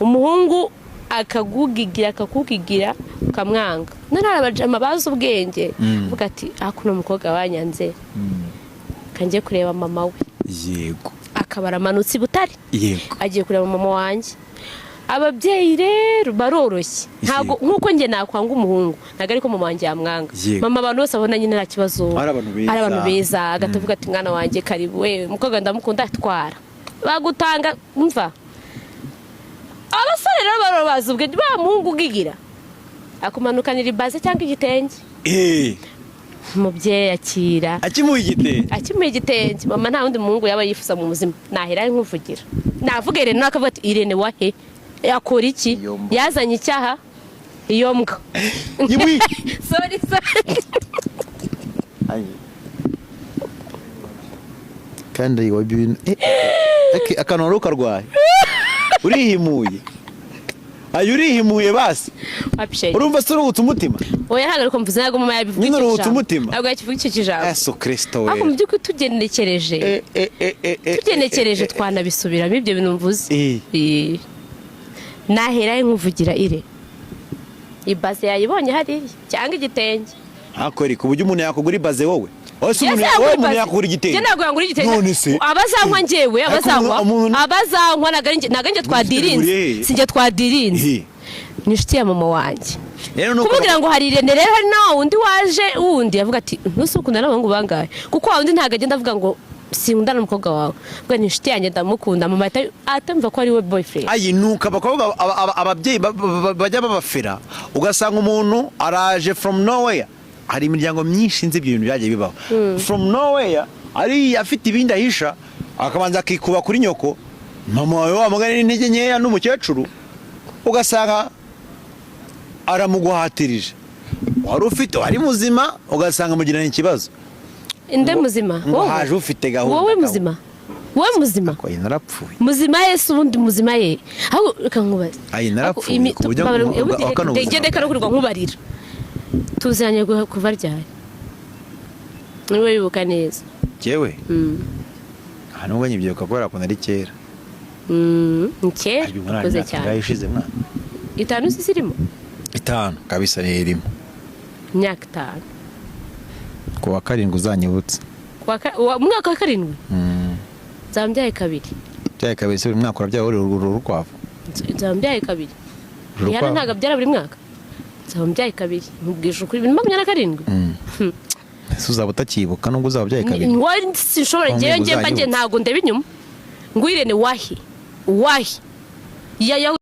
Umuhungu akagugigira, akakugigira, ukamwanga. None hari abajama bazi ubwenge, avuga ati: "Akuno umukobwa wanyanze, kanjye kureba mama we." Akaba aramanutse i Butare, agiye kureba mama wanjye. Ababyeyi rero baroroshye, ntabwo nk'uko njye nakwanga umuhungu, ntabwo ariko mama wanjye yamwanga. Mama abantu bose abona nyine nta kibazo. Ari abantu beza. Ari abantu beza, agatavuga ati: "Mwana wanjye, karibu we, umukobwa ndamukunda, atwara bagutanga." Mva, abasore rero baba bazi ubwenge. Ba muhungu ugigira akumanukanira ibaze cyangwa igitenge. Umubyeyi akira. Akimuha igitenge. Akimuha igitenge, mama nta wundi muhungu yaba yifuza mu buzima. Nahera nkuvugira, navuga Irene, nawe akavuga ati: "Irene wahe? Yakora iki?" Iyo mbwa. Yazanye icyaha iyo mbwa. Yibwi. Sorry, sorry. Ayi. Kandi wa ibintu akantu wari ukarwaye, urihimuye, ayo urihimuye basi. Wapishe. Urumva se uruhutse umutima? Oya, ntabwo ariko mvuze, ntabwo mama yabivuga. Nyine icyo uruhutse kijambo. umutima. Ntabwo yakivuga icyo kijambo. Yesu Kristo we! Ariko mu by'ukuri tugenekereje, tugenekereje, twanabisubiramo ibyo bintu mvuze. Naherayo nkuvugira ire ibaze yayibonye hariya cyangwa igitenge. Hakori ku buryo umuntu yakugura ibaze wowe? Wowe se Yes, umuntu yagura wowe umuntu ibaze. yakugura igitenge? Njye ntabwo yangura igitenge. None se? Abazankwa njyewe, Ariko abazankwa, abazankwa ntabwo ari njye twadirinze. Buriye. Si njye twadirinze. Ni inshuti ya mama wanjye. Rero nuko Kumubwira ngo hari Irene rero, hari na wa wundi waje wundi avuga ati: "Ntusi ukunda n'abahungu bangahe?" Kuko wa wundi ntabwo agenda avuga ngo sinkundana n'umukobwa wawe, ubwo ni inshuti yanjye, ndamukunda. Mama ahita atumva ko ari we boyfriend. Ayi, nuko abakobwa ababyeyi bajya babafera, ugasanga umuntu araje from nowhere. Hari imiryango myinshi nzi ibyo bintu byagiye bibaho, from nowhere ari afite ibindi ahisha, akabanza akikuba kuri nyoko, mama wawe wamugana n'intege nkeya n'umukecuru, ugasanga aramuguhatirije. Wari ufite, wari muzima, ugasanga mugiranye ikibazo. Inde muzima? Ngo Wowe? haje ufite gahunda. Wowe muzima, wowe muzima. Ko narapfuye. Muzima yesu, ubundi muzima ye. Ahubwo reka nkubaze. Ayi, narapfuye, Ahubwo ku buryo wakana ubuzima. Ngende kano kurirwa nkubarira. Tuziranye kuva ryari, niwe wibuka neza? Jyewe nta nubwo nyibyibuka kubera ko nari kera. Ni kera. Ariko umwana Urakoze imyaka cyane. ingahe ishize, mwana? 5 si zirimo? 5 kabisa niyo irimo. Imyaka 5. Ku wa karindwi uzanyibutse. Mu mwaka wa karindwi nzaba kabiri. Byaye kabiri se? Buri mwaka urabyaye uri urukwavu. Nzaba mbyaye kabiri. Urukwavu. Rihanna ntabwo abyara buri mwaka. Nzaba mbyaye kabiri, nkubwije ukuri, 2027. Ese uzaba utakibuka nubwo uzaba ubyaye kabiri? Wowe sinshobora. Wambwira Ngewe ngiye mba ngiye uzanyibutse. Ntabwo ndeba inyuma ngo Irene wahi wahi ya.